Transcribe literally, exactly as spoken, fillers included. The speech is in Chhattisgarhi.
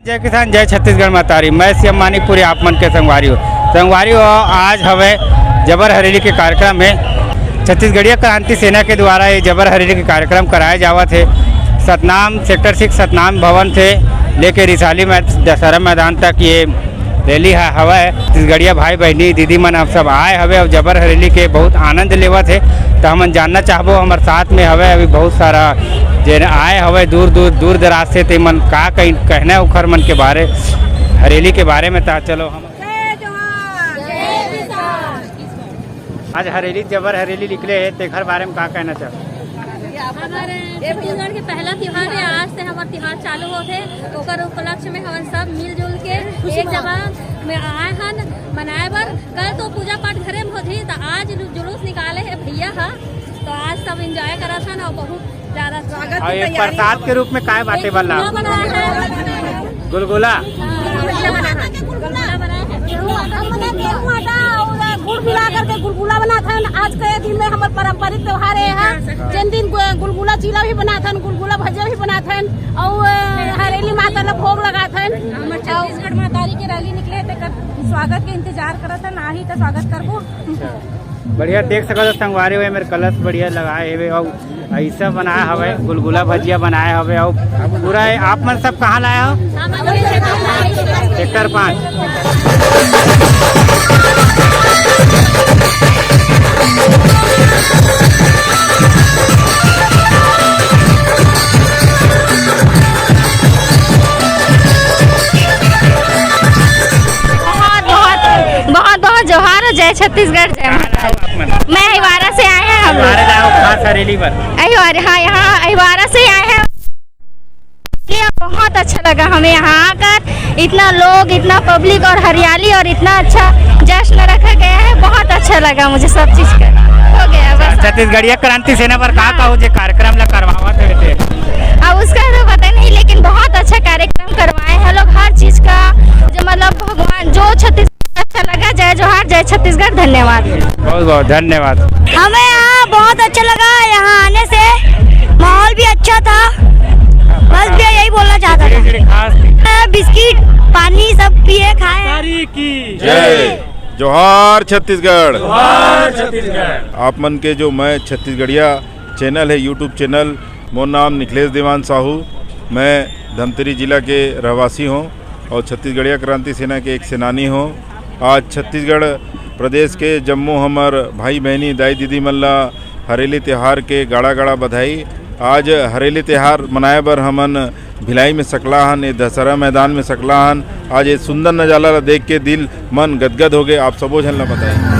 जय किसान, जय छत्तीसगढ़ महतारी। मैं सीएम मानिकपुरी, आप मन के संगवारी हो। संगवारी हो, आज हवे जबर हरेली के कार्यक्रम हे। छत्तीसगढ़िया क्रांति सेना के द्वारा ये जबर हरेली के कार्यक्रम कराए जावत हे। सतनाम सेक्टर सिक्स सतनाम भवन से लेके रिसाली मै-, दशहरा मैदान तक ये रैली ह-, हवय। छत्तीसगढ़िया भाई बहिनी दीदी मन अब सब आए हवे और जबर हरेली के बहुत आनंद लेवत हे। तो हमन जानना चाहबो, हमर साथ में हवे अभी बहुत सारा जे आए हवे दूर दूर, दूर दराज से, ते मन का कही, कहना है उखर मन के बारे, हरेली के बारे में। ता चलो हम जय जोहार। जय किसान। आज हरेली जबर हरेली निकले हे, तेखर बारे में का कहना चाहबो? हमारे छत्तीसगढ़ के पहला त्योहार है, आज से हमार त्योहार चालू होत हे। ओकर उपलक्ष्य में हमन सब मिलजुल के एक जगह में आए हन मनाए बर। कल तो पूजा पाठ घरे में होत ही, तो आज जु-, जुलूस निकाले हे भैया ह, तो आज सब एंजॉय करत हन और बहुत ज्यादा स्वागत और की ये तैयारी प्रसाद के रूप में काय बांटे वाला? गुलगुला बनाए हैं। गुलगुला। हाँ, गुलगुला बनाए हैं। गेहूं आटा, हमन गेहूं आटा और गुड़ मिला करके गुलगुला बनाथन। आज के दिन में हमर पारंपरिक त्योहार हे ह। जेन दिन गु-, गुलगुला चीला भी बनाथन, गुलगुला भजिया भी बनाथन और, अ, हरेली माता ला भोग लगाथन। हमर छत्तीसगढ़ महतारी के रैली निकले, तेकर स्वागत के इंतजार करत हन, आही त स्वागत करबो। बढ़िया, देख सकत हो संगवारी हो, मेर कलश बढ़िया लगाए हेवे और ऐसा बनाए हवे, गुलगुला भजिया बनाए हवे और पूरा ये आप मन सब कहाँ लाए हो? सेक्टर पाँच। बहुत बहुत बहुत बहुत जोहार और जय छत्तीसगढ़, जय कहाँ लाए हो आप मन? मैं अहिवारा से आए हैं हम लोग। अहिवारा लाए हो, खास हरेली पर? अहिवारा, हाँ, यहाँ अहिवारा से आए हैं। ये बहुत अच्छा लगा हमें यहाँ आकर, इतना लोग, इतना पब्लिक और हरियाली और इतना अच्छा जश्न रखा गया है, बहुत अच्छा लगा मुझे सब चीज़ का। हो गया बस। छत्तीसगढ़िया क्रांति सेना पर का हाँ। कहो जे कार्यक्रम ला करवावत हे ते? अब उसका तो पता नहीं, लेकिन बहुत अच्छा कार्यक्रम करवाए हैं लोग, हर चीज़ का जो मतलब भगवान जो छत्तीस अच्छा लगा। जय जोहार, जय छत्तीसगढ़, धन्यवाद। बहुत बहुत धन्यवाद। हमें यहाँ बहुत अच्छा लगा, यहाँ आने से माहौल भी अच्छा था। बस भैया यही बोलना चाहता था। बिस्किट, पानी सब पिए खाए। जय जोहार छत्तीसगढ़। आप मन के जो मैं छत्तीसगढ़िया चैनल है, यूट्यूब चैनल, मोर नाम निखिलेश देवान साहू। मैं धमतरी जिला के रहवासी हूँ और छत्तीसगढ़िया क्रांति सेना के एक सेनानी हूँ। आज छत्तीसगढ़ प्रदेश के जम्मो हमर भाई बहिनी, दाई दीदी मन ला हरेली त्योहार के गाड़ा गाड़ा बधाई। आज हरेली त्योहार मनाए बर हमन भिलाई में सकला हन, ए दशहरा मैदान में सकला हन। आज ये सुंदर नजारा ला देख के दिल मन गदगद हो गए। आप सबो झन ला बताई।